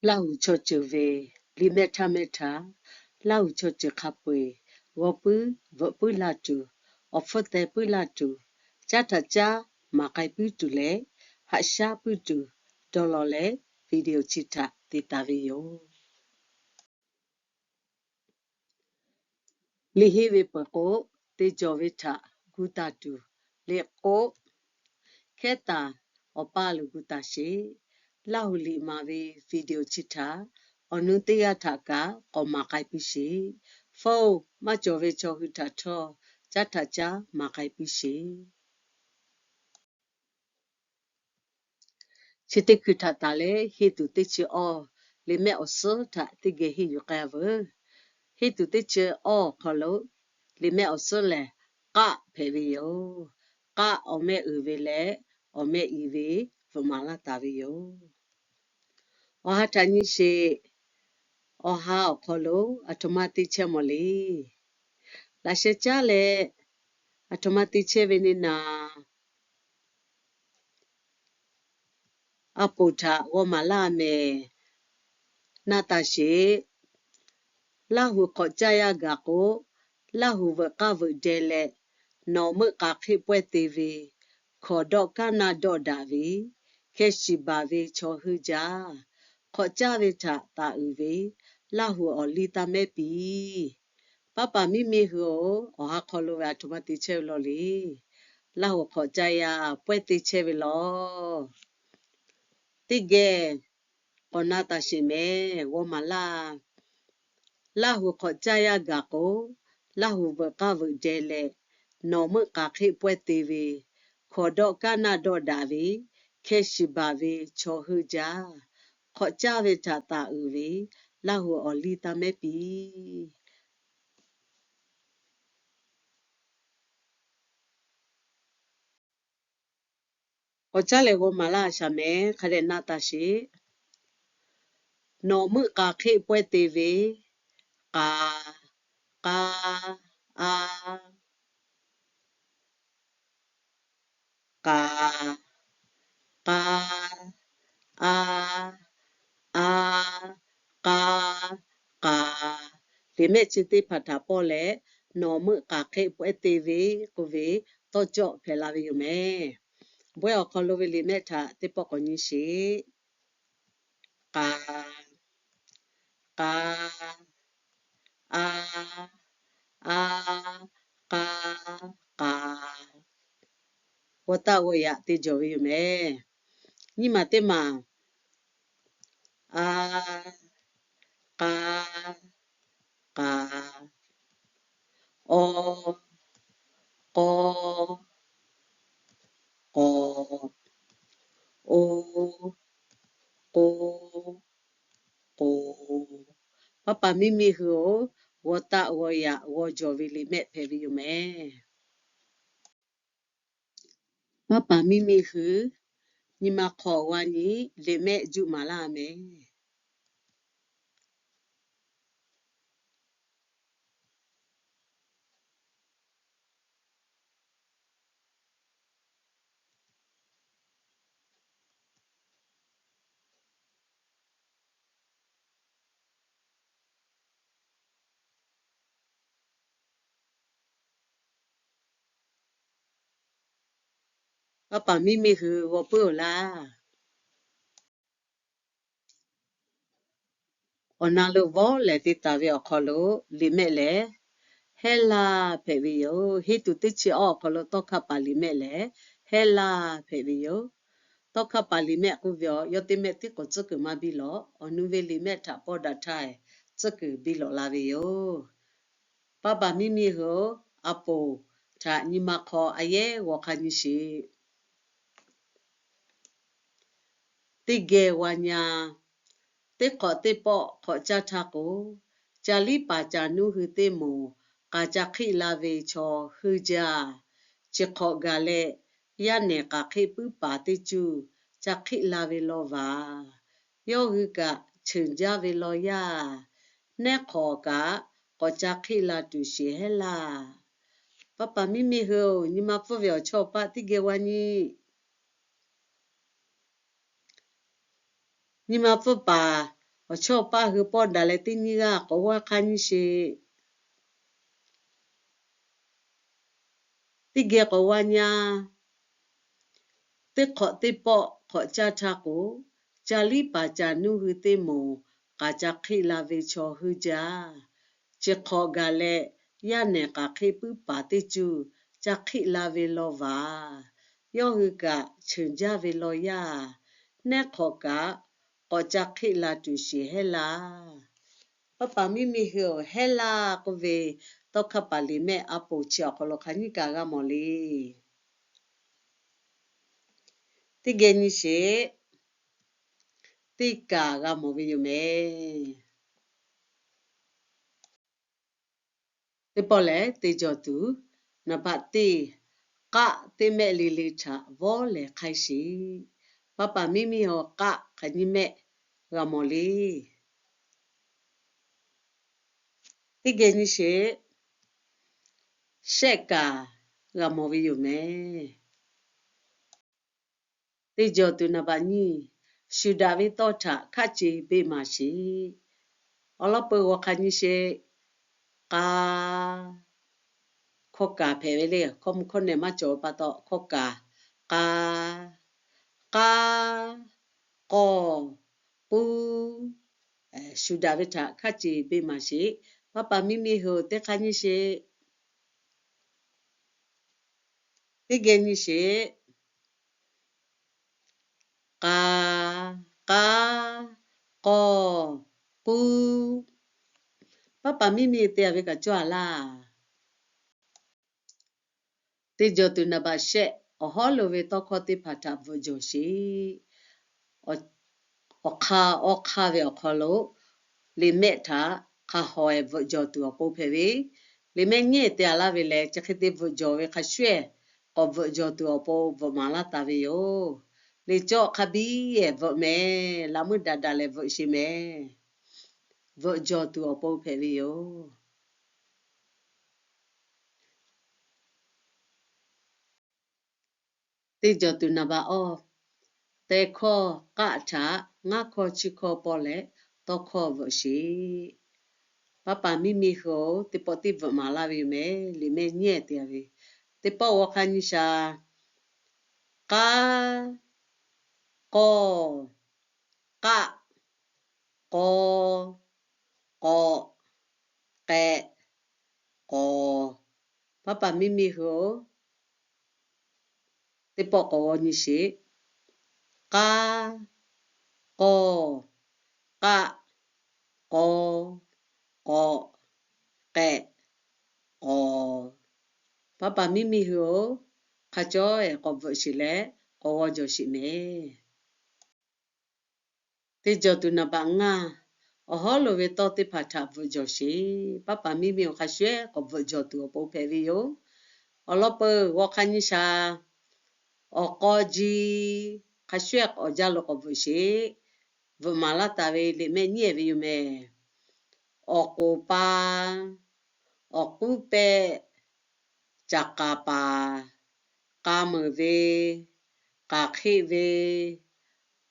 Laˇ huˍ chaw ceuˬ ve liꞈ mehˆ htaˇ mehˆ htaꞈ, Laˇ huˍ chaw ceuˬ hk'a peu-eˬ g'aw puiˉ bvuhꞈ puiˉ laˇ tuˬ, awˬ hpfuhˇ teh puiˉ laˇ tuˬ, caˉ htaꞈ caˉ maˍ k'ai puiˉ tuˬ leh, haꞈ shaˉ puiˉ tuˬ dawˇ law leh, video chi htaꞈ te taˍ ve yoˬ. Liꞈ henˇ ve peuˬ k'o, te jawˬ ve htaꞈ gu taˍ tuˬ, liꞈ k'oˆ, hkehˉ taˍ awˬ paˇ lo gu taˍ sheˍ. Laˇ huˍ liꞈ maˍ ve video chi htaꞈ awˬ nu teˇ g'aˇ htaꞈ kaꞈ k'awꞈ maˍ k'ai piˇ sheˍ. Phone maˇ cawˬ ve chaw hui htaꞈ htawˇ, caˉ htaꞈ caˉ maˍ k'ai piˇ sheˍ. Chi teˇ hkui htaꞈ taˍ leh, henˇ tuˬ teˇ chi awˇ liꞈ mehˆ awˬ suhˉ htaꞈ teˇ geh henˇ yuˬ k'ai veuˬ. Henˇ tuˬ teˇ chi awˇ awˬ hk'aw lo liꞈ mehˆ awˬ suhˉ lehˬ, k'aˆ hpehꞈ ve yoˬ. K'aˆ awˬ mehˆ uiˍ ve leh awˬ mehˆ i ve bvuhꞈ maˍ laˇ taˍ ve yoˬ. Awˬ ha htaꞈ nyi sheˍ. Awˬ ha awˬ hk'aw lo aˬ htoꞈ ma te chehˇ mawˬ le. Laꞈ sheh caˉ leh aˬ htoꞈ ma te chehˇ ve neˇ naˍ, a poˍ htaꞈ g'aw maˍ laˇ mehˍ. Naˆ taˍ sheˍ. Laˇ huˍ hk'awꞈ caˇ yaˇ gaˬ k'o, Laˇ huˍ veuꞈ k'aˇ veuꞈ deh leh, nawˬ meuˆ k'a hk'eˆ pawehˇ te ve, hkawnˍ dawˆ kaˉ naˆ dawˆ daꞈ ve, hkeh shiˍ baˬ ve chaw heuˆ jaˇ. Hk'awꞈ caˇ ve htaꞈ taˍ uiˍ ve, Laˇ huˍ awˬ liˇ taˇ mehˉ piˇ. Paˉ paˍ miˇ miˇ hui-oˬ, awˬ ha hk'aw lo ve aˬ htoꞈ ma te chehˇ ve law le. Laˇ huˍ hk'awꞈ caˇ yaˇ pawehˇ te chehˇ ve law. Teˇ geh k'awꞈ na taˍ sheˍ mehˍ, g'aw maˍ laˇ. Laˇ huˍ hk'awꞈ caˇ yaˇ gaˬ k'o, Laˇ huˍ veuꞈ k'aˇ veuꞈ deh leh, nawˬ meuˆ k'a hk'eˆ pawehˇ te ve, hkawnˍ dawˆ kaˉ naˆ dawˆ daꞈ ve, hkeh shiˍ baˬ ve chaw heuˆ jaˇ. Hk'awꞈ caˇ ve htaꞈ taˍ uiˍ ve, Laˇ huˍ awˬ liˇ taˇ mehˉ piˇ. K'awꞈ caˇ leh g'aw maˍ laˇ shaˍ mehˍ, hk'a dehꞈ na taˍ sheˍ. Nawˬ meuˆ k'a hk'eˆ pawehˇ te ve, k'a, k'a, a, k'a, k'a, a, a, k'a, k'a. Liꞈ mehˆ chi teˇ hpaˍ htaꞈ pawˇ leh, nawˬ meuˆ k'a hk'eˆ pawehˇ te ve k'oˆ ve tawˇ cawˆ hpehꞈ la ve yoˬ mehˍ. Bawehˇ awˬ hk'aw lo ve liꞈ mehˆ htaꞈ teˇ pawˆ k'awꞈ nyi sheˍ. K'a, k'a, a, a, k'a, k'a. G'aw taˆ g'aw yaꞈ te jawˬ ve yoˬ mehˍ. Nyiˇ maˬ teˇ maˬ, a, k'a, k'a, aw, k'aw, k'aw, o, k'o, k'o. Paˉ paˍ miˇ miˇ hui-oˬ, g'aw taˆ g'aw yaꞈ g'aw jawˬ ve liꞈ mehˆ hpehꞈ ve yoˬ mehˍ. Paˉ paˍ miˇ miˇ hui, nyi ma hk'aw g'a nyi liꞈ mehˆ juˆ maˍ laˇ mehˍ. Paˉ paˍ miˇ miˇ hui g'aw puiˉ-oˬ laˇ. Awˬ na lo vawˆ lehˬ te taˍ ve awˬ hk'aw lo liꞈ mehˆ lehˬ, Hehˉ laˇ hpehꞈ ve yoˬ. Henˇ tuˬ teˇ chi awˇ awˬ hk'aw lo tawˇ hkaˆ paˍ liꞈ mehˆ lehˬ, Hehˉ laˇ hpehꞈ ve yoˬ. Tawˇ hkaˆ paˍ liꞈ mehˆ k'oˆ ve awˬ yawˇ teˇ mehˆ tiˉ k'o tcuhˉ kuiˬ maˇ biˇ lawꞈ. Awˬ nu ve liꞈ mehˆ htaꞈ pawˇ daꞈ htaˇ, tcuhˉ kuiˬ biˇ lawꞈ la ve yoˬ. Paˉ paˍ miˇ miˇ hui-oˬ, a poˍ htaꞈ nyi ma hk'aw a yehˉ g'aw hk'a nyi sheˍ. Teˇ geh g'a nyi-a. Teˇ hk'awꞈ teˇ pawˆ hk'awꞈ caˇ htaˇ k'o, ca liˉ paˍ ca nuˇ hui teˇ moˍ k'a ca hk'eˆ la ve chaw heuˆ jaˇ. Chi hk'awꞈ gaˬ leh, yaˇ nehˬ k'a hk'eˆ puiˉ paˍ teˇ cuˇ ca hk'eˆ la ve law vaˬ. Yawˇ hui kaꞈ cheuˬ jaˇ ve law yaˇ. Nehˉ hk'awꞈ kaꞈ k'awꞈ ca hk'eˆ la tuˬ sheˍ hehˉ laˇ. Paˉ paˍ miˇ miˇ hui-oˬ, nyi ma pfuhˇ ve awˬ chawˇ paˆ teˇ geh g'a nyi. Nyi ma pfuhˇ paˍ Awˬ chawˇ paˇ hui pawˆ daꞈ leh teˇ nyiˇ g'aˇ k'awꞈ g'aˇ hk'aˇ nyiˇ sheˍ. Teˇ geh k'awꞈ g'aˇ nyi-a. Teˇ hk'awꞈ teˇ pawˆ hk'awꞈ caˇ htaˇ k'o, ca liˉ paˍ ca nuˇ hui teˇ moˍ k'aꞈ ca hk'eˆ la ve chaw heuˆ jaˇ. Chi hk'awꞈ gaˬ leh, yaˇ nehˬ k'aꞈ hk'eˆ puiˉ paˍ teˇ cuˇ ca hk'eˆ la ve law vaˬ. Yawˇ hui kaꞈ cheuˬ jaˇ ve law yaˇ. Nehˉ hk'awꞈ kaꞈ k'awꞈ ca hk'eˆ la tuˬ sheˍ hehˉ laˇ. Paˇ paˍ miˇ miˇ hui-oˬ, hehˉ laˇ k'oˆ ve, tawˇ hkawˇ paˍ liꞈ mehˆ a poˍ chi awˬ hk'aw lo hk'aˬ nyiˇ kaˬ g'a mawˬ le. Teˇ geh nyi sheˍ. Teˇ kaˬ g'a mawˬ ve yoˬ mehˍ. Teˇ pawˆ lehˬ, te jawˬ tuˬ, naˍ baꞈ teˇ, k'aˆ teˇ mehˆ le le htaꞈ vawˇ lehˬ hk'aiˇ sheˍ. Paˇ paˍ miˇ miˇ-oˬ, k'aˆ hk'aˬ nyiˇ mehˆ g'a mawˬ le. Teˇ geh nyi sheˍ. Shehˆ kaˬ g'a mawˬ ve yoˬ mehˍ. Te jawˬ tuˬ naˍ baꞈ nyiˇ, shu daꞈ ve tawˇ htaꞈ hkaˆ ce beˆ maˍ sheˍ. Awˬ lawn peuˬ g'aw hk'a nyi sheˍ. K'a, hkawˇ kaˍ hpehꞈ ve le. Hkawˇ mvuh hkawˇ nehˬ maˇ cawˬ ve pa taw hkawˇ kaˍ. K'a, k'a, k'awˇ, k'uˉ. Shu daꞈ ve htaꞈ hkaˆ ce beˆ maˍ sheˍ. Paˇ paˍ miˇ miˇ hui-oˬ, teˇ hk'a nyi sheˍ. Teˇ geh nyi sheˍ. K'a, k'a, k'awˇ, k'uˉ. Paˇ paˍ miˇ miˇ te-a ve kaꞈ cawˇ-a laˇ. Te jawˬ tuˬ naˍ baꞈ shehˆ, awˬ hawˉ lo ve tawˇ hkawˇ teˇ hpaˍ htaꞈ bvuhꞈ jawˬ sheˍ. Awˬ hk'aˇ awˇ hk'aˇ ve awˬ hk'aw lo liꞈ mehˆ htaꞈ hk'a hawˬ-ehˍ bvuhꞈ jawˬ tuˬ awˬ pon hpehꞈ ve, liꞈ mehˆ nyiˇ ehˍ te-a laˇ ve lehˬ, chi hk'e te bvuhꞈ jawˬ ve hk'a shuˍ-ehˍ k'awꞈ bvuhꞈ jawˬ tuˬ awˬ pon bvuhꞈ maˍ laˇ taˍ ve yoˬ. Liꞈ cawˇ hk'a biˇ-ehˍ bvuhꞈ mehˍ. Laꞈ meuˇ daꞈ daꞈ leh bvuhꞈ sheˍ mehˍ. Bvuhꞈ jawˬ tuˬ awˬ pon hpehꞈ ve yoˬ. Teˇ jawˬ tuˬ naˍ baꞈ awˇ, teh hkawˇ k'aˆ htaꞈ ngaˇ hkawˇ chi hkawˇ pawˆ leh tawˇ hkawˇ bvuhꞈ sheˍ. Paˇ paˍ miˇ miˇ hui-oˬ, teˇ pawˆ teˇ bvuhꞈ maˍ laˇ ve yoˬ mehˍ. Liꞈ mehˆ nyiˇ ehˍ te-a ve, teˇ pawˆ g'aw hk'a nyi shaˍ. K'a, k'awˇ, k'aˆ, k'aw, k'awꞈ, k'ehꞈ, k'awˍ. Paˇ paˍ miˇ miˇ hui-oˬ, teˇ pawˆ k'awꞈ g'aw nyi sheˍ. K'a, k'awˇ, k'aˆ, k'aw, k'awꞈ, k'ehꞈ, k'awˍ. Paˇ paˍ miˇ miˇ hui-oˬ, hk'a cawˇ-ehˍ k'awꞈ bvuhꞈ sheˍ leh k'awꞈ g'aw jawˬ sheˍ mehˍ. Teˇ jawˬ tuˬ naˍ baꞈ ngaˇ, awˬ hawˉ lo ve tawˇ teˇ hpaˍ htaꞈ bvuhꞈ jawˬ sheˍ. Paˇ paˍ miˇ miˇ awˬ hk'a shuˍ-ehˍ k'awꞈ bvuhꞈ jawˬ tuˬ awˬ pon hpehꞈ ve yoˬ. Awˬ lawn peuˬ g'aw hk'a nyi shaˍ. Awˬ k'aw ji, hk'a shuˍ-ehˍ awˬ jaˇ lo k'awꞈ bvuhꞈ sheˍ. Bvuhꞈ maˍ laˇ taˍ ve liꞈ mehˆ nyiˇ ehˍ ve yoˬ mehˍ. Awˬ k'oˍ pa, awˬ k'uˉ pehˆ, caˍ k'aˍ paˍ, k'a meunˍ ve, k'aˍ hk'eˆ ve,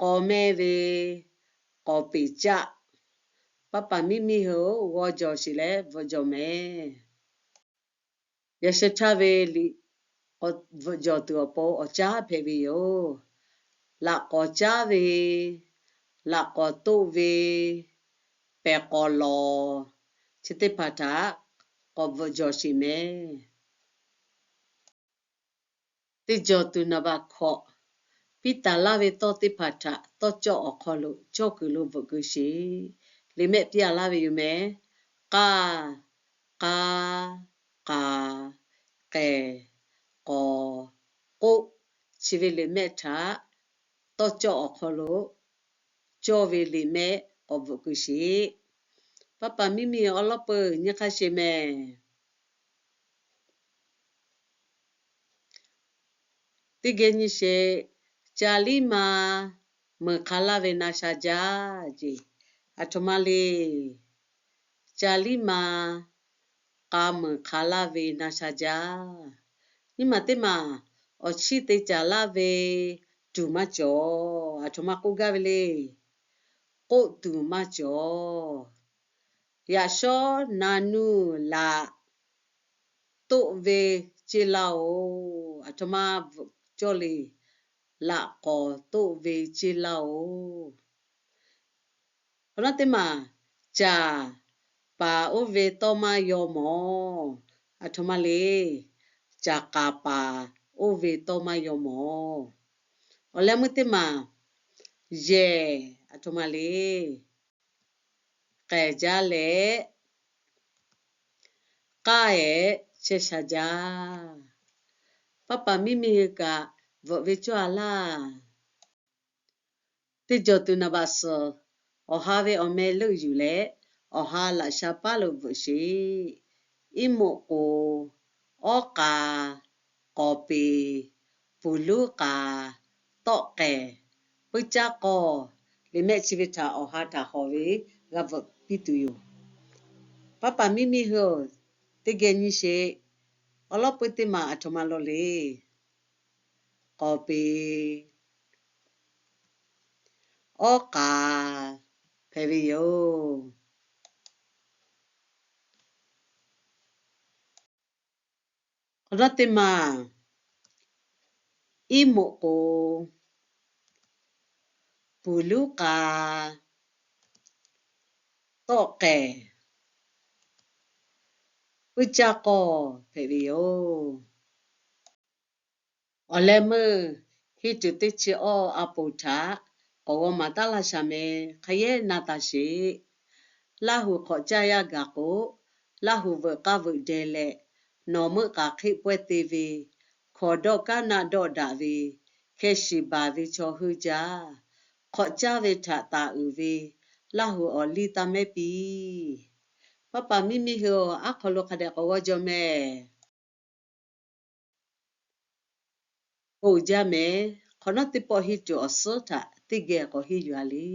k'aw mehˇ ve, k'awˍ peˍ caˆ. Paˇ paˍ miˇ miˇ hui-oˬ, g'aw jawˬ sheˍ leh bvuhꞈ jawˬ mehˍ. Yaꞈ sheh htaˇ ve liꞈ bvuhꞈ jawˬ tuˬ awˬ pon awˬ caˉ hpehꞈ ve yoˬ. Laꞈ k'awꞈ caˉ ve, laꞈ k'awꞈ toˆ ve, pehˬ k'awꞈ lawˬ, chi teˇ hpaˍ htaꞈ k'awꞈ bvuhꞈ jawˬ sheˍ mehˍ. Teˇ jawˬ tuˬ naˍ baꞈ hkawꞈ, piˇ taˍ laˇ ve tawˇ teˇ hpaˍ htaꞈ tawˇ cawˇ awˬ hk'aw lo cawˇ kuiˬ lo bvuhꞈ keu sheˍ. Liꞈ mehˆ piˇ-a laˇ ve yoˬ mehˍ. K'a, k'a, k'aˍ, k'ehˍ, k'awˍ, k'oˆ, chi ve liꞈ mehˆ htaꞈ tawˇ cawˇ awˬ hk'aw lo cawˇ ve liꞈ mehˆ k'awꞈ bvuhꞈ keu sheˍ. Paˇ paˍ miˇ miˇ awˬ lawn peuˬ nyi hk'a sheˍ mehˍ. Teˇ geh nyi sheˍ. Ca liˉ ma meuˬ hk'a laˇ ve na sha jaˇ ceˇ. Aˬ htoꞈ ma le. Ca liˉ ma k'a meuˬ hk'a laˇ ve na sha jaˇ. Nyiˇ maˬ teˇ maˬ awˬ chiˇ te caˍ laˇ ve tuˬ maˇ cawˬ. Aˬ htoꞈ ma k'oˆ gaˇ ve le. k'oˆ tuˬ maˇ cawˬ. Yaꞈ shawˉ na nuˇ laꞈ toˆ ve ceˇ laˇ-oˬ. Aˬ htoꞈ ma cawˇ le. Laꞈ k'awˍ toˆ ve ceˇ laˇ-oˬ. Awˬ lawn teˇ maˬ, caˍ paˍ oˇ ve tawˇ maˇ yaw mawˬ. Aˬ htoꞈ ma le. Caˍ k'aˍ paˍ oˇ ve tawˇ maˇ yaw mawˬ. Awˬ leh meuˇ teˇ maˬ, yehˬ aˬ htoꞈ ma le. K'ehˬ jaˇ leh, k'aˇ ehˉ chehˇ sha jaˇ. Paˇ paˍ miˇ miˇ hui kaꞈ bvuhꞈ ve cawˇ a laˇ. Teˇ jawˬ tuˬ naˍ baꞈ suhˍ, awˬ ha ve awˬ meh leuˆ yuˬ leh, awˬ ha laꞈ sha paˉ lo bvuhꞈ sheˍ. Iˉ moꞈ k'oˍ, awˉ k'a, k'awˍ peˍ, puˍ luˉ k'a, tawˆ k'ehˬ, puiˉ caˇ k'awˇ, liꞈ mehˆ chi ve htaꞈ awˬ ha htaꞈ hawˬ ve g'a bvuhꞈ piˇ tuˬ yoˬ. Paˇ paˍ miˇ miˇ hui-oˬ, teˇ geh nyi sheˍ. Awˬ lawˉ pui teˇ maˬ aˬ htoꞈ ma lo le. K'awˍ peˍ, awˉ k'a hpehꞈ ve yoˬ. Awˬ lawˉ teˇ maˬ, iˉ moꞈ k'oˍ, puˍ luˉ k'a, tawˆ k'ehˬ, puiˉ caˇ k'awˇ hpehꞈ ve yoˬ. Awˬ leh meuˇ henˇ tuˬ teˇ chi awˇ a poˍ htaꞈ k'awꞈ g'aw maˍ taˉ laˇ shaˍ meh. Hk'a yehˉ na taˍ sheˍ. Laˇ huˍ hk'awꞈ caˇ yaˇ gaˬ k'o, Laˇ huˍ veuꞈ k'aˇ veuꞈ deh leh, nawˬ meuˆ k'aˍ hk'eˆ pawehˇ te ve, hkawnˍ dawˇ kaˉ naˆ dawˆ daꞈ ve, hkeh shiˍ baˬ ve chaw heuˆ jaˇ. Hk'awꞈ caˇ ve htaꞈ taˍ uiˍ ve, Laˇ huˍ awˬ liˇ taˇ mehˉ piˇ. Paˇ paˍ miˇ miˇ hui-oˬ, aˉ hk'aw lo hk'a dehꞈ k'awꞈ g'awˇ jaw meh. Oˇ jaˇ meh. Hk'awꞈ nawˉ teˇ pawˆ henˇ tuˬ awˬ suhˉ htaꞈ teˇ geh k'awꞈ henˇ yuˬ a le.